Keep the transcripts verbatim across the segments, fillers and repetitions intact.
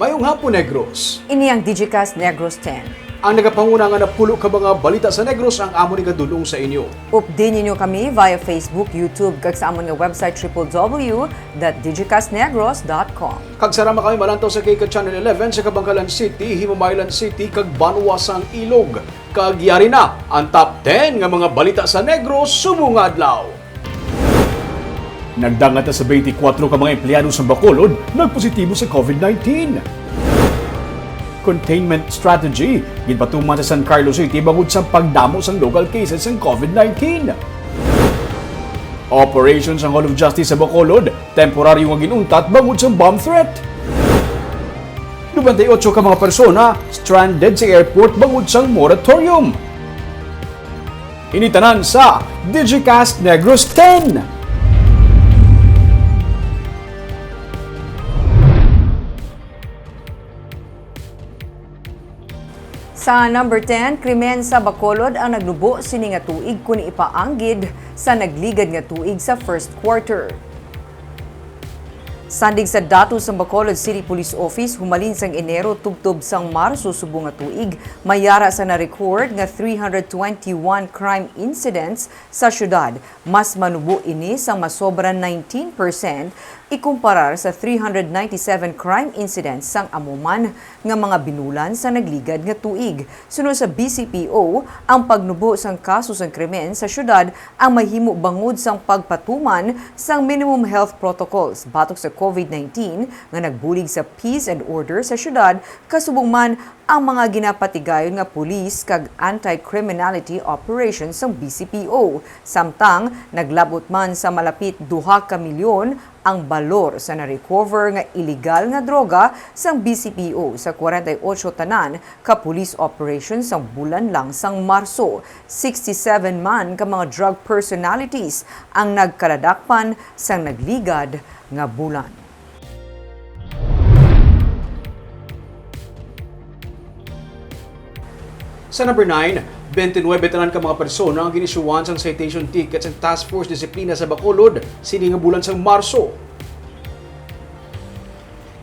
Maayong hapon, Negros. Ini ang Digicast Negros ten. Ang nagapanguna nga napulo ka mga balita sa Negros ang amon igadul-ong sa inyo. Updi ninyo kami via Facebook, YouTube, kag sa amon nga website, triple W dot digicast negros dot com. Kag sarama kami malantaw sa K K Channel eleven sa Kabankalan City, Himamaylan City, kag Banwa sang Ilog. Kag yari na ang top ten nga mga balita sa Negros subong nga adlaw. Nagdangat na sa twenty-four ka mga empleyado sa Bacolod nagpositibo sa COVID nineteen. Containment strategy ginpatuman sa San Carlos City bangod sa pagdamo sang local cases sang COVID nineteen. Operation sang Hall of Justice sa Bacolod, temporaryo nga ginuntat bangod sang bomb threat. Nobenta y otso ka mga persona stranded sa airport bangod sang moratorium. Ini tanan sa Digicast Negros ten. Sa number ten, krimen sa Bacolod ang nagnubo sini nga tuig kon ipaanggid sa nagligad nga tuig sa first quarter. Sandig sa datos sang Bacolod City Police Office, humalin sang Enero tubtob sang Marso subong nga tuig, may yara sa na-record nga three hundred twenty-one crime incidents sa syudad. Mas manubo ini sang masobra nineteen percent ikumparar sa three hundred ninety-seven crime incidents sang amo man nga mga binulan sa nagligad nga tuig. Suno sa B C P O, ang pagnubo sang kaso sang krimen sa syudad ang mahimo bangod sang pagpatuman sang minimum health protocols batok sa COVID nineteen nga nagbulig sa peace and order sa syudad, kasubong man ang mga ginapatigayon nga pulis kag anti-criminality operations sang B C P O. Samtang naglab-ot man sa malapit duha ka milyon ang balor sa na-recover nga iligal nga droga sang B C P O sa kwarenta y otso tanan ka police operation sang bulan lang sang Marso. Sixty-seven man ka mga drug personalities ang nagkaladakpan sang nagligad nga bulan. Sa number nine, twenty-nine tanan ka mga persona ang gin-isyuhan sang citation ticket sang Task Force Disiplina sa Bacolod sini nga bulan sang Marso.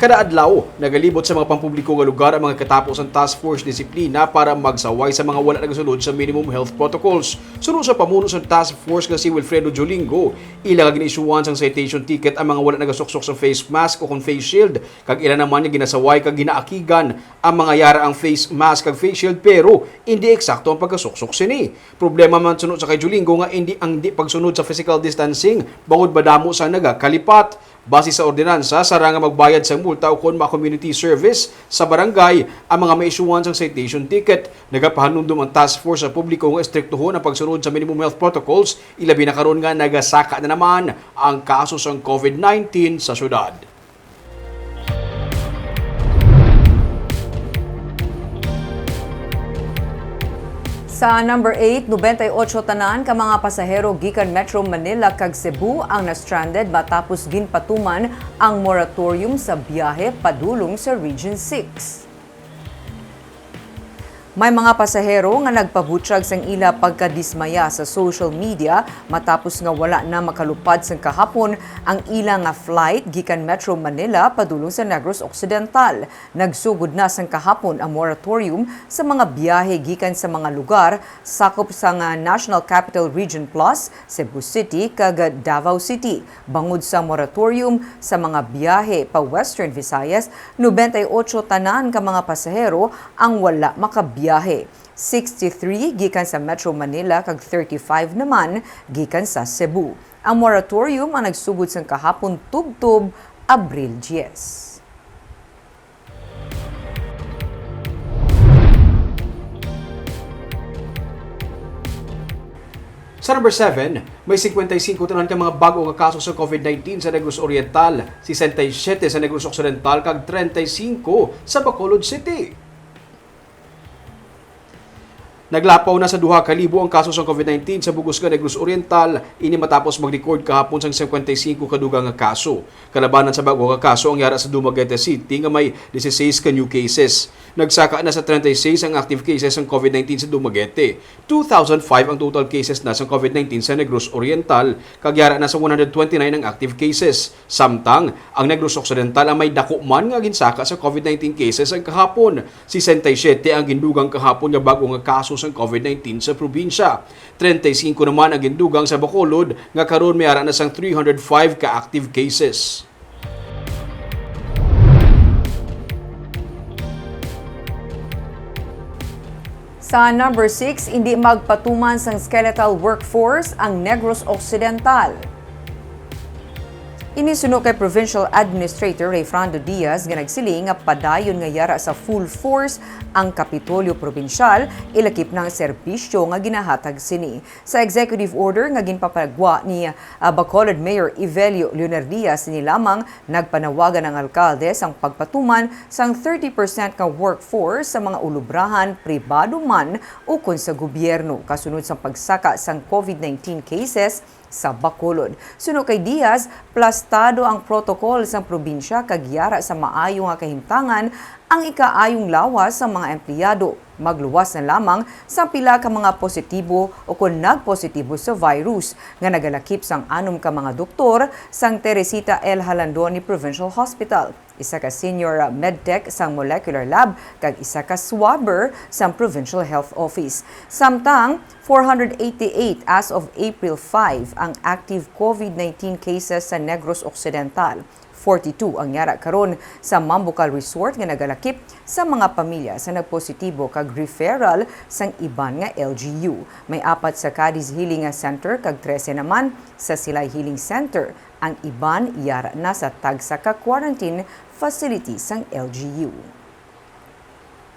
Kada adlaw, nagalibot sa mga pampubliko nga lugar ang mga katapo sang Task Force Disiplina para magsaway sa mga wala nagasunod sa minimum health protocols. Suno sa pamuno sang Task Force nga si Wilfredo Jolingo, ila nga gin-isyuhan sang citation ticket ang mga wala nagasuksok sa face mask o kon face shield, kag ila naman nga ginasaway kag ginaakigan ang mga yara ang face mask kag face shield, pero indi eksakto ang pagkasuksok sini. Problema man suno sa kay Jolingo nga indi ang di pagsunod sa physical distancing, bangod madamo sang nagakalipat. Base sa ordinansa, sarang nga magbayad sang multa o kon ma-community service sa barangay ang mga maisyuhan sang citation ticket. Nagapahanumdom ang task force sa publiko nga estriktuhon ang pagsunod sa minimum health protocols, ilabi na karon nga nagasaka na naman ang kaso sang COVID nineteen sa syudad. Sa number eight, nobenta y otso tanan ka mga pasahero gikan Metro Manila kag Cebu ang na-stranded matapos ginpatuman ang moratorium sa biyahe padulong sa Region six. May mga pasahero nga nagpabutyag sang ila pagkadismaya sa social media matapos nga wala na makalupad sang kahapon ang ila nga flight gikan Metro Manila padulong sa Negros Occidental. Nagsugod na sang kahapon ang moratorium sa mga biyahe gikan sa mga lugar sakop sang National Capital Region Plus, Cebu City, kag Davao City. Bangod sa moratorium sa mga biyahe pa Western Visayas, nobenta y otso tanan ka mga pasahero ang wala makabiyahe. Sixty-three gikan sa Metro Manila kag thirty-five naman gikan sa Cebu. Ang moratorium ang nagsugod sang kahapon tubtob Abril diyes. Sa number seven, may singkwenta y singko tanan ka mga bag-o nga kaso sa COVID nineteen sa Negros Oriental, sesenta y siyete sa Negros Occidental, kag treinta y cinco sa Bacolod City. Naglapaw na sa duha ka libo ang kaso sang COVID nineteen sa bug-os nga Negros Oriental, ini matapos mag-record kahapon sang singkwenta y singko ka dugang nga kaso. Kalabanan sa bag-o nga kaso ang yara sa Dumaguete City nga may dieciséis ka new cases. Nagsaka na sa treinta y seis ang active cases sang COVID nineteen sa Dumaguete. Two thousand five ang total cases na sang COVID nineteen sa Negros Oriental, kag yara na sa one hundred twenty-nine ang active cases. Samtang, ang Negros Occidental ang may dako man nga ginsaka sa COVID nineteen cases ang kahapon. Sesenta y siyete ang gindugang kahapon nga bag-o nga kaso sang COVID nineteen sa probinsya. Treinta y singko naman ang gindugang sa Bacolod, nga karon may ara na sang three hundred five ka active cases. Sa number six, indi magpatuman sang skeletal workforce ang Negros Occidental. Ini suno kay Provincial Administrator Rayfrando Diaz nga nagsiling nga padayon nga yara sa full force ang Kapitolyo Probinsyal, ilakip na ang serbisyo nga ginahatag sini. Sa executive order nga ginpapagwa ni, ah, Bacolod Mayor Evelio Leonardia, sini lamang nagpanawagan ang alkalde sang pagpatuman sang thirty percent nga workforce sa mga ulubrahan, pribado man ukon sa gobyerno, kasunod sang pagsaka sang COVID nineteen cases sa Bacolod. Suno kay Diaz, plastado ang protocol sang probinsya kag yara sa maayo nga kahimtangan ang ikaayong lawas sang mga empleyado. Magluwas na lamang sang pila ka mga positibo o kon nagpositibo sa virus nga nagalakip sang anom ka mga doktor sang Teresita L. Jalandoni Provincial Hospital, isa ka senior medtech sang molecular lab, kag isa ka swabber sang Provincial Health Office. Samtang, four hundred eighty-eight as of April five ang active COVID nineteen cases sa Negros Occidental. Forty-two ang yara karon sa Mambucal Resort nga nagalakip sa mga pamilya sa nagpositibo kag referral sang iban nga L G U. May apat sa Cadiz Healing Center kag trese naman sa Silay Healing Center. Ang iban yara na sa tagsa ka quarantine facility sang L G U.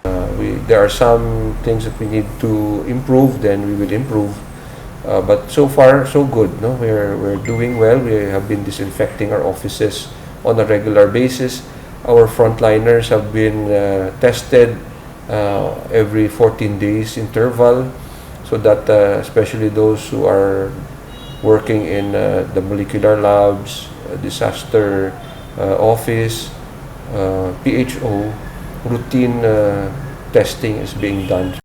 Uh, we, there are some things that we need to improve, then we will improve. Uh, but so far, so good. No, we're we're doing well. We have been disinfecting our offices on a regular basis. Our frontliners have been uh, tested uh, every fourteen days interval, so that uh, especially those who are working in uh, the molecular labs, uh, disaster uh, office, uh, P H O, routine uh, testing is being done.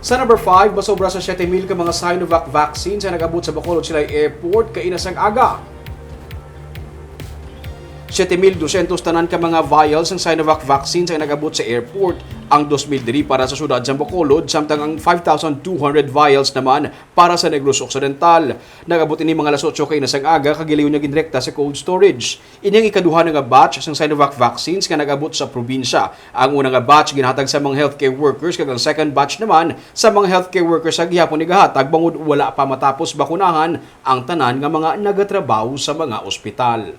Sa number five, masobra sa siyete mil ka mga Sinovac vaccines ang nag-abot sa Bacolod Silay Airport kaina sang aga. Siyete mil dosyentos tanan ka mga vials sang Sinovac vaccines ang nag-abot sa airport. Ang dos mil diri para sa siyudad sang Bacolod, samtang ang five thousand two hundred vials naman para sa Negros Occidental. Nag-abot ini mga alas otso kaina sang aga kag gilayon nga ginrekta sa cold storage. Ini ang ikaduha na nga batch sang Sinovac vaccines nga nag-abot sa probinsya. Ang una nga batch ginhatag sa mga healthcare workers kag ang second batch naman sa mga healthcare workers nga gihapon igahatag bangod wala pa matapos bakunahan ang tanan nga mga nagatrabaho sa mga ospital.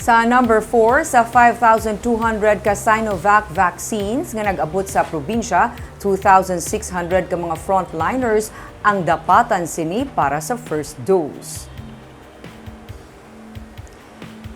Sa number four, sa five thousand two hundred ka Sinovac vaccines nga nag-abot sa probinsya, two thousand six hundred ka mga frontliners ang dapatan sini para sa first dose.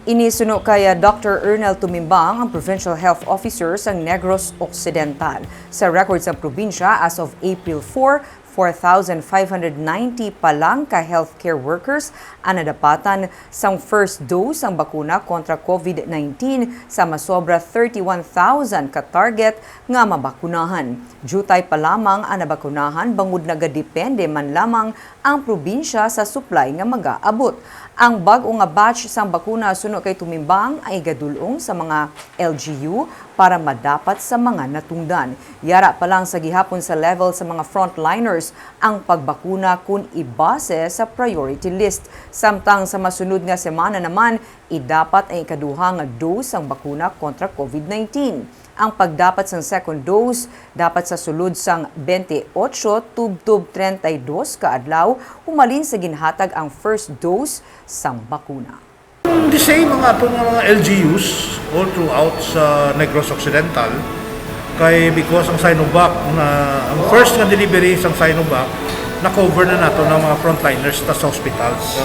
Ini suno kay, ah, Doctor Ernel Tumimbang, ang Provincial Health Officer sa Negros Occidental. Sa record sa probinsya, as of April four, four thousand five hundred ninety pa lang ka healthcare workers ang nadapatan sang first dose sang bakuna kontra COVID nineteen sa masobra thirty-one thousand ka target nga mabakunahan. Diutay pa lamang ang nabakunahan bangod nagadepende man lamang ang probinsya sa supply nga magaabot. Ang bag-o nga batch sang bakuna suno kay Tumimbang ay igadul-ong sa mga L G U para madapat sa mga natungdan. Yara pa lang sa gihapon sa level sa mga frontliners ang pagbakuna kun ibase sa priority list. Samtang sa masunod nga semana naman, idapat ang ikaduha nga dose sang bakuna kontra COVID nineteen. Ang pagdapat sang second dose dapat sa sulod sang twenty-eight tubtob treinta y dos ka adlaw humalin sa ginhatag ang first dose sang bakuna. The same ang aton nga mga L G Us all throughout sa Negros Occidental, kay because ang Sinovac na, ang first nga delivery sang Sinovac Na-cover na nato ng mga frontliners ta sa hospitals.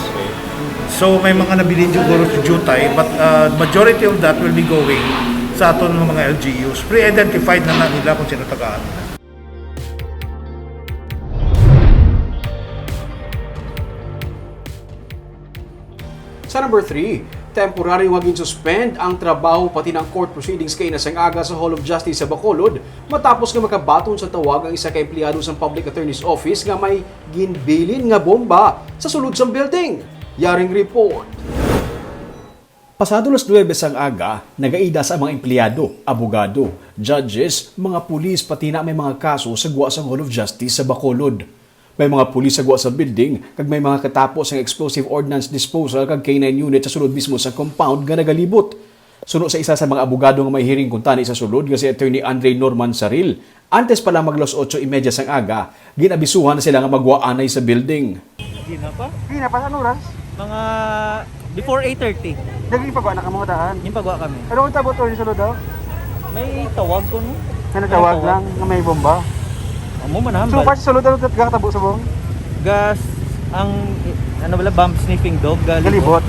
So, may mga nabilin siguro sa jutay, but, uh, majority of that will be going sa aton nga mga L G Us. Pre-identified na na nila kung sino tagaan. Sa number three, temporaryo nga ginsuspend ang trabaho pati na ang court proceedings kaina sang aga sa Hall of Justice sa Bacolod matapos nga makabaton sa tawag ang isa ka empleyado sang Public Attorney's Office nga may ginbilin nga bomba sa sulod sang building. Yaring report. Pasado las nuwebe sang aga, nagaida sa mga empleyado, abogado, judges, mga pulis, pati na may mga kaso sa gwa sang Hall of Justice sa Bacolod. May mga pulis sa gwa sa building, kag may mga katapo sang explosive ordnance disposal kag K nine unit sa sulod mismo sa compound nga nagalibot. Suno sa isa sa mga abogado nga may hearing kuntani sa sulod nga si Attorney Andre Norman Saril, antes pa lang mag alas otso y media sang aga, gin-abisuhan na sila nga magwa anay sa building. Di na pa? Di na pa, anong oras? Mga before eight thirty. Naging pagwa na kamo daan? Yung pagwa kami. Ano ang tabot, Attorney, sa sulod daw? May tawag ko, no? May natawag lang nga may bomba. Amo man, so, hambal. Far sa sulod, ano tat-, gatabo sa bong? Gas, ang, ano bala, bomb sniffing dog, galibot. Galibot.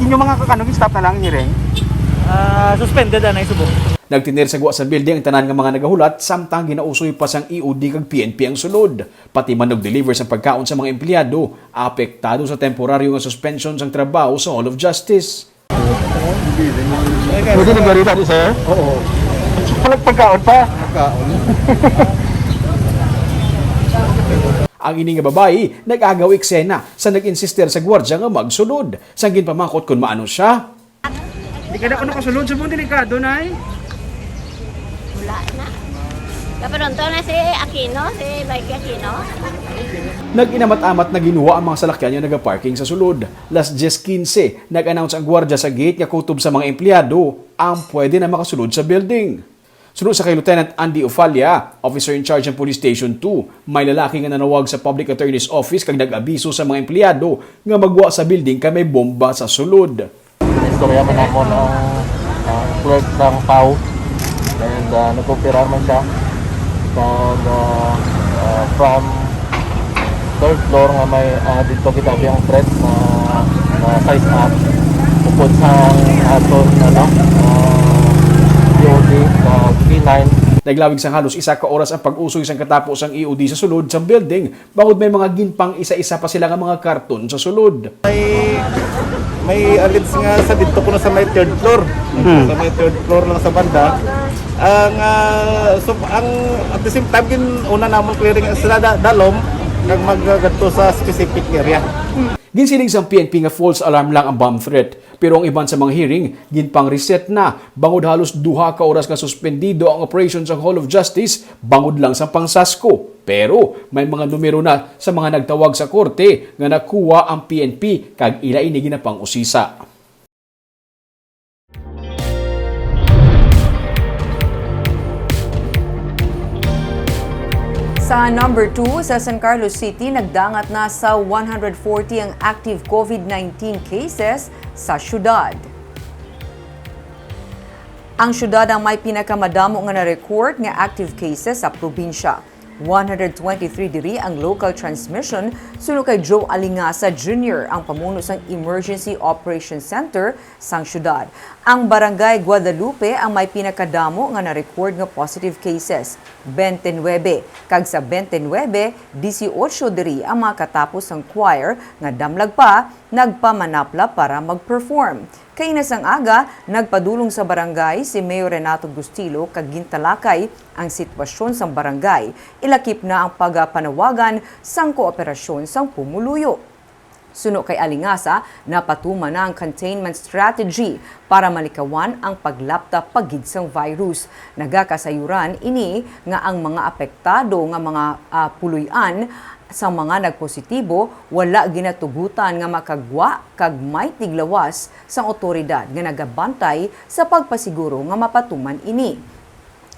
Inyo mga kakano, gin-stop na lang, hearing? Ah, suspended, anay, subong. Nagtener sa gwa sa building ang tanan nga mga nagahulat, samtang ginausoy pa sang E O D kag P N P ang sulod. Pati man nag-deliver sang pagkaon sa mga empleyado, apektado sa temporaryo nga suspension sang trabaho sa Hall of Justice. Pwede nagbarita di, sir? Oo. Palag pagkaon pa. Pagkaon. Ang ini nga babayi nag-agaw eksena sa nag-insister sa gwardya nga magsulod. Sang ginpamangkot kon maano siya, di ka na kuno kasulod sa mong delikado, nay? Wala na. Kaparonto na si Aquino, si Vice Aquino. Nag-inamat-amat na ginuha ang mga salakyan nga nagaparking sa sulod. Las diez quince, nag-announce ang gwardya sa gate nga kutob sa mga empleyado ang pwede na makasulod sa building. Suno sa kay Lieutenant Andy Ofalia, officer in charge ng Police Station two, may lalaki nga nanawag sa Public Attorney's Office kag nag-abiso sa mga empleyado nga magwa sa building kay may bomba sa sulod. Istorya man namo na, ah, clerk sang PAO, and, ah, nag-operar man siya. Kag, ah, ah, from third floor nga may, ah, dito kita ang threat na, na size up. Upod sa aton, ano, ah, E O D, ah, K nine. Naglawig sang halos isa ka oras ang pag-usoy sang katapo sang E O D sa sulod sang building, bangod may mga ginpang-isa-isa pa sila nga mga karton sa sulod. May, may alleged nga sa dito kuno sa may third floor. Hmm. Sa may third floor lang sa banda. Ang, ah, so, ang, at the same time, gin-, una namon clearing sila da-, dalom, kag maggadto sa specific area. Ginsiling sang P N P nga false alarm lang ang bomb threat, pero ang iban sa mga hearing ginpang-reset na, bangod halos duha ka oras nga suspendido ang operasyon sang Hall of Justice bangod lang sang pangsasko. Pero may mga numero na sa mga nagtawag sa korte nga nakuha ang P N P kag ila ini ginapang-usisa. Sa number two, sa San Carlos City, nagdangat na sa one hundred forty ang active COVID nineteen cases sa syudad. Ang syudad ang may pinakamadamo nga na-record nga active cases sa probinsya. One hundred twenty-three diri ang local transmission, suno kay Joe Alingasa Junior, ang pamuno sang Emergency Operations Center sang syudad. Ang Barangay Guadalupe ang may pinakadamo nga na-record nga positive cases, twenty-nine, kag sa twenty-nine, dieciocho diri ang mga katapos sang choir nga damlag pa nagpamanapla para mag-perform. Kaina sang aga, nagpadulong sa barangay si Mayor Renato Bustillo kag gintalakay ang sitwasyon sang barangay, ilakip na ang pagapanawagan sang kooperasyon sang pumuluyo. Suno kay Alingasa, napatuman na ang containment strategy para malikawan ang paglapta pa gid sang virus. Nagakasayuran ini nga ang mga apektado nga mga, ah, puloy-an sa mga nagpositibo wala ginatugutan nga makagwa kag may tiglawas sang awtoridad nga nagabantay sa pagpasiguro nga mapatuman ini.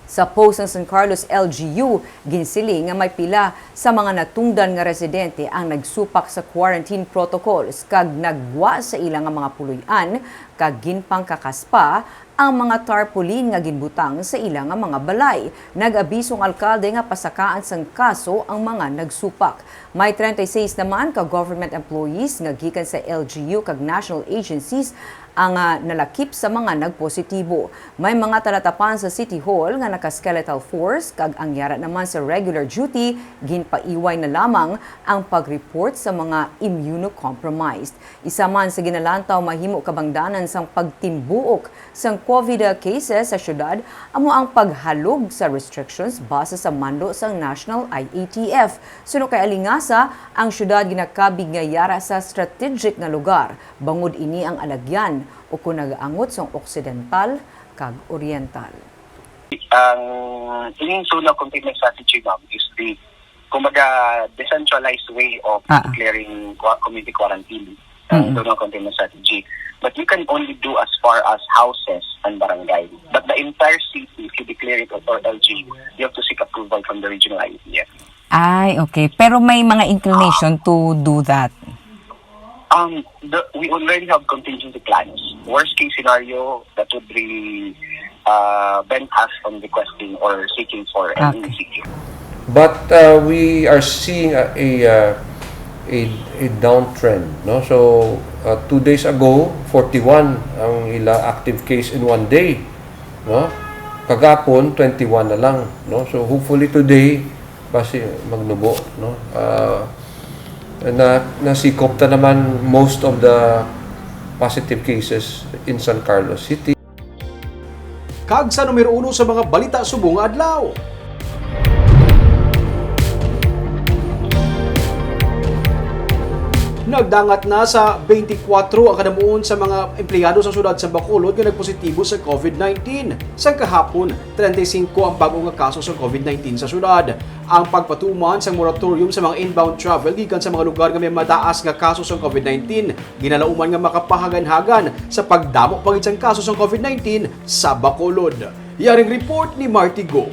Sa post sang San Carlos L G U, ginsiling nga may pila sa mga natungdan nga residente ang nagsupak sa quarantine protocols kag naggwa sa ila nga mga puloy-an kag ginpangkakas pa ang mga tarpaulin nga ginbutang sa ila nga mga balay. Nag-abiso ang alkalde nga pasakaan sang kaso ang mga nagsupak. May treinta y seis naman ka government employees nga gikan sa L G U kag national agencies ang, ah, nalakip sa mga nagpositibo. May mga talatapan sa City Hall nga naka-skeletal force, kag ang yara naman sa regular duty, ginpaiway na lamang ang pag-report sa mga immunocompromised. Isa man sa ginalantaw mahimo kabangdanan sang pagtimbuok sang covid cases sa syudad amo ang paghalog sa restrictions base sa mando sang National I A T F. Suno kay Alingasa, ang syudad ginakabig nga yara sa strategic nga lugar, bangod ini ang alagyan ukon nagaangot sang osidental kag oryental. Ang ining zone of containment strategy, ma'am, is the, kumbaga, decentralized way of Ah, ah. declaring qua-, community quarantine. Ang Mm-mm. zone of containment strategy. But you can only do as far as houses and barangay. But the entire city, if you declare it for L G U, you have to seek approval from the regional I A T F. Ay, okay. Pero may mga inclination to do that? Um, the, we already have contingency plans. Worst case scenario, that would really, uh, bend us on requesting or seeking for an Okay. E C Q. But, uh, we are seeing a, a, uh, a, a downtrend, no? So, uh, two days ago, forty-one ang ila active case in one day, no? Kagapon, twenty-one na lang, no? So, hopefully today, basi magnubo, no? Ah, na, nasikop ta naman most of the positive cases in San Carlos City. Kag sa numero uno sa mga balita subong nga adlaw. Nagdangat na sa twenty-four ang kadamuon sa mga empleyado sa siyudad sa Bacolod nga nagpositibo sa covid nineteen. Sang kahapon, treinta y cinco ang bag-o nga kaso sa covid nineteen sa siyudad. Ang pagpatuman sang moratorium sa mga inbound travel gikan sa mga lugar nga may mataas nga kaso sa covid nineteen, ginalauman nga makapahaganhagan sa pagdamo pa gid sang kaso sa covid nineteen sa Bacolod. Yaring report ni Marty Go.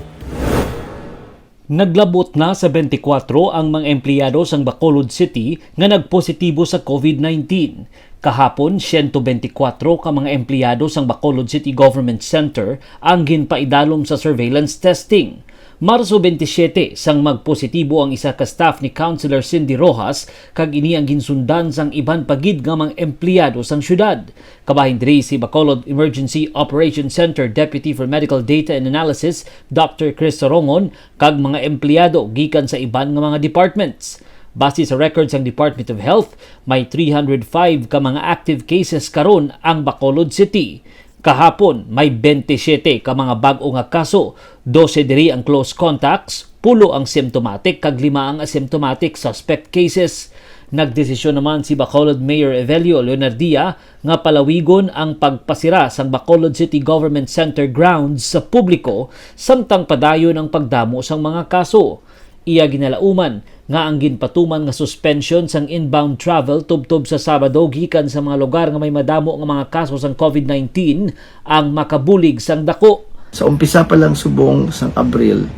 Naglabot na sa twenty-four ang mga empleyado sang Bacolod City nga nagpositibo sa covid nineteen. Kahapon, siyento benti kwatro ka mga empleyado sang Bacolod City Government Center ang ginpaidalom sa surveillance testing. Marso benti siyete, sang magpositibo ang isa ka staff ni Councilor Cindy Rojas, kag ini ang ginsundan sang iban pa gid nga mga empleyado sang syudad. Kabahin diri si Bacolod Emergency Operations Center Deputy for Medical Data and Analysis, Doctor Chris Sorongon, kag mga empleyado gikan sa iban nga mga departments. Base sa record sang Department of Health, may three hundred five ka mga active cases karon ang Bacolod City. Kahapon, may benti siyete ka mga bag-o nga kaso, dose diri ang close contacts, pulo ang symptomatic kag lima ang asymptomatic suspect cases. Nagdesisyon naman si Bacolod Mayor Evelio Leonardia nga palawigon ang pagpasira sang Bacolod City Government Center grounds sa publiko samtang padayon ang pagdamo sang mga kaso. Iya ginalauman nga ang ginpatuman nga suspension sang inbound travel tubtob sa Sabado gikan sa mga lugar nga may madamo nga mga kaso sang covid nineteen ang makabulig sang dako. Sa umpisa pa lang subong sang Abril,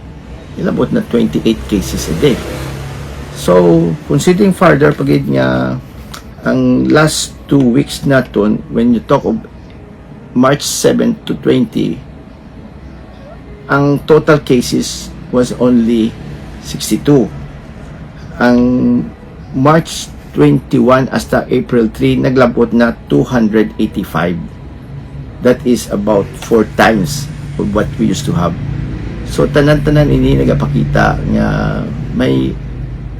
ilabot na twenty-eight cases a day. So, considering further pa gid nga ang last two weeks naton, when you talk of March seven to twenty, ang total cases was only sixty-two. Ang March twenty-one hasta April three, naglabot na two hundred eighty-five. That is about four times of what we used to have. So, tanan-tanan ini nagapakita nga may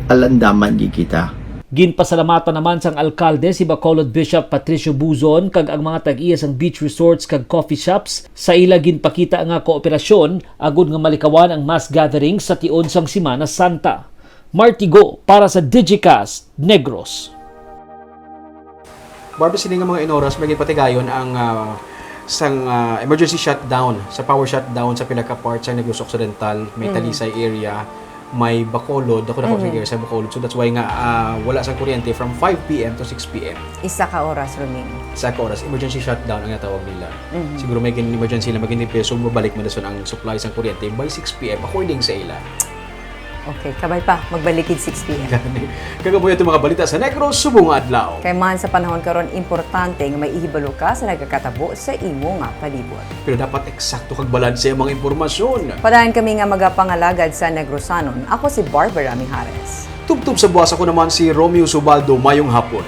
alandaman gid kita. Ginpasalamatan naman sang alkalde si Bacolod Bishop Patricio Buzon kag ang mga tag-iya sang beach resorts kag coffee shops sa ila ginpakita nga kooperasyon agud nga malikawan ang mass gathering sa tion sang Semana Santa. Marty Go para sa Digicast Negros. Barbie, sini nga mga inoras may ginpatigayon ang, ah, sang, ah, emergency shutdown, sa power shutdown sa pila ka part sa Negros Occidental, may Mm. Talisay area, may Bacolod, ako na Mhm. Sa Bacolod. So that's why nga, ah, wala sang kuryente from five p m to six p m. Isa ka oras, Roming. Isa ka oras, emergency shutdown ang natawag nila. Mhm. Siguro may gin-, emergency na magin repair, so mabalik man dason ang supply sang kuryente by six p m according sa ila. Okay, kabay pa, magbalik gid six p.m. Kagabuhi ato mga balita sa Negros subong nga adlaw. Kay man sa panahon karon, importante nga may ihibalo ka sa nagakatabo sa imo nga palibot. Pero dapat eksakto kag balanse ang mga impormasyon. Padayon kami nga magapangalagad sa Negrosanon. Ako si Barbara Mijares. Tubtob sa buwas, ako naman si Romeo Subaldo. Mayong hapon.